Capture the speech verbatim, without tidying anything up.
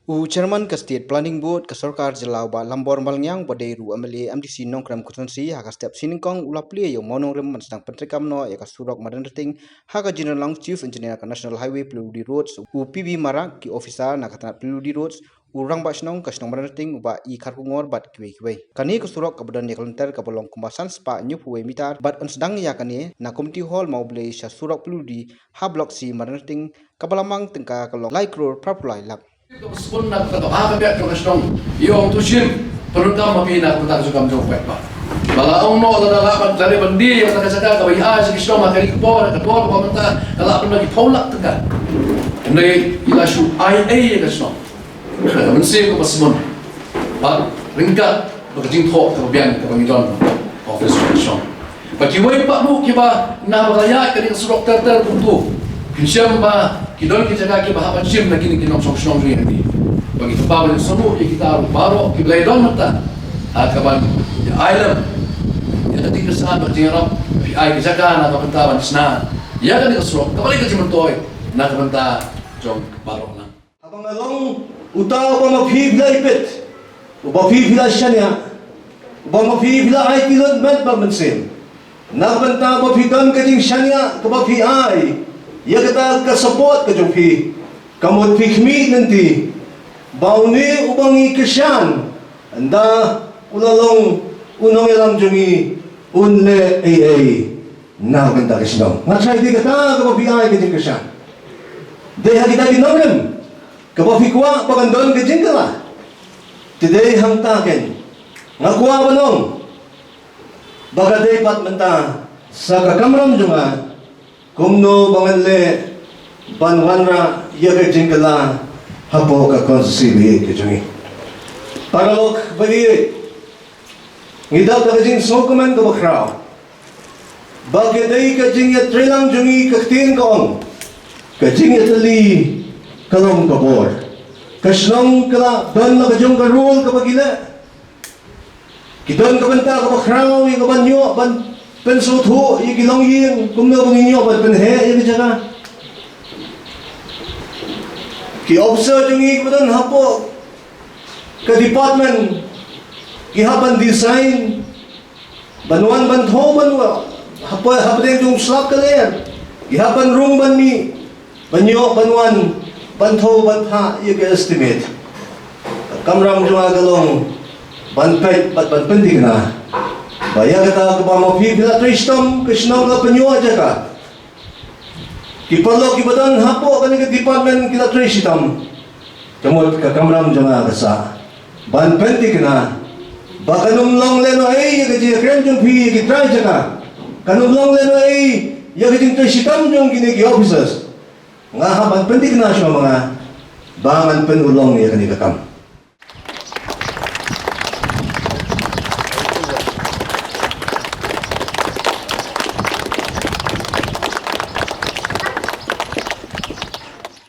U Chairman ka State Planning Board ka Sorkar Jylla u Bah Lambor Malngiang, uba dei ruh u M L A M D C Nongkrem Constituency, ha ka step shi nyngkong u la plie ïa u mawnongrim ban sdang pyntreikam noh ïa ka surok Madanrting ha ka Jingialong, Chief Engineer ka National Highway P W D Roads u P B Marak, ki officer na ka tnat P W D Roads, u Rangbah Shnong ka shnong Madanrting u Bah E Kharkongor bad kiwei kiwei. Kane ka surok kaba don ïa ka lynter kaba long kumba san spah hynñiewphew wei meter bad yn sdang ïa kane na Community Hall Mawblei sha surok P W D ha Block C Madanrting, kaba la mang tyngka ka long lai klur phraphew lai lak. Ka sbun na ka ba ka bek ka shnong. Ïong tu shim. Pyndonkam ma phi na ka bynta ka jingkam jong phi ba. Ba la ong noh lada lah ban, lada ban die ïa ka jaka kaba ïa ai sha ki shnong ha kane ka por, ka por ba mynta ka lah ban ba ki phew lak tyngka. Hynrei i la shu ai ei ïa ka shnong. Ka mynsiem kaba sbun. Ba ryngkat ba ka jingthoh kaba biang kaba ngi don. Office ka shnong. Ba kiwei pat ruh kiba na ba ka ïaid kane ka surok ter ter kumtu. Phin shem ba ki don ki jaka kiba hap ban shim na kine ki nongshong shnong jong ngi. Ba ngi kyrpad ban sngewthuh ïa kita ruh baroh kiba la don mynta. Ha kaban ïa ai lem ïa ka jingkyrshan bad ka jingïarap, phi ai ki jaka na ka bynta ban shna ïa kane ka surok kaba dei ka jingmyntoi na ka bynta jong baroh lang. Haba nga long uta uba ma phi phi la ïapeit, uba phi phi la shaniah, uba ma phi phi la aiti lut met bad mynsiem. Na ka bynta ba phi don ka jingshaniah kaba phi ai ïa kata ka support ka jong phi, ka mut phi khmih lynti ba une uba ngi kyrshan, ynda u la long u nongïalam jong ngi, un leh ei ei na ka bynta ka shnong. Nga tharai dei kata kaba phi ai ka jingkyrshan. Dei ha kita ki nongrim kaba phi kwah ba kan don ka jingkylla. Te dei hangta kein nga kwah ban ong ba ka dei pat mynta sa ka kamram jong nga kumno ba ngan leh ban wanrah ïa ka jingkylla hapoh ka constituency ba ïeit ka jong ngi. Paralok ba ïeit, ngi dap da ka jingsngewkmen kaba khraw ba ka dei ka jingïatreilang jong ngi, ka ktien ka ong, ka jingïatylli ka long ka bor. Ka shnong ka la don la ka jong ka rule kaba ki leh. Ki don ka bynta kaba khraw ïa ka ban ïoh ban pynsngewthuh ïa ki longïing kumno ba ngin ïoh ban pynheh ïa ka jaka. Ki officer jong ngi kiba don hapoh ka department ki hap ban design ban wan ban thew ban wan hapdeng jong slap ka lyer, ki hap ban rung ban mih, ban ïoh ban wan ban thew ban phah ïa ka estimate. Ka kamram jong nga ka long ban peit bad ban pynthikna ba ïa kata kaba ma phi phi la trei shitom, ka shnong ka pynïoh jaka. Ki paralok kiba don hapoh kane ka department ki la trei shitom. Ka mut ka kamram jong nga ka sah ban pynthikna ba kan ym long lehnohei ïa ka jingïakren jong phi ïa ki trai jaka. Kan ym long lehnohei ïa ka jingtrei shitom jong kine ki officers. Nga hap ban pynthikna shuwa ma nga ba ngan pynurlong ïa kane ka kam.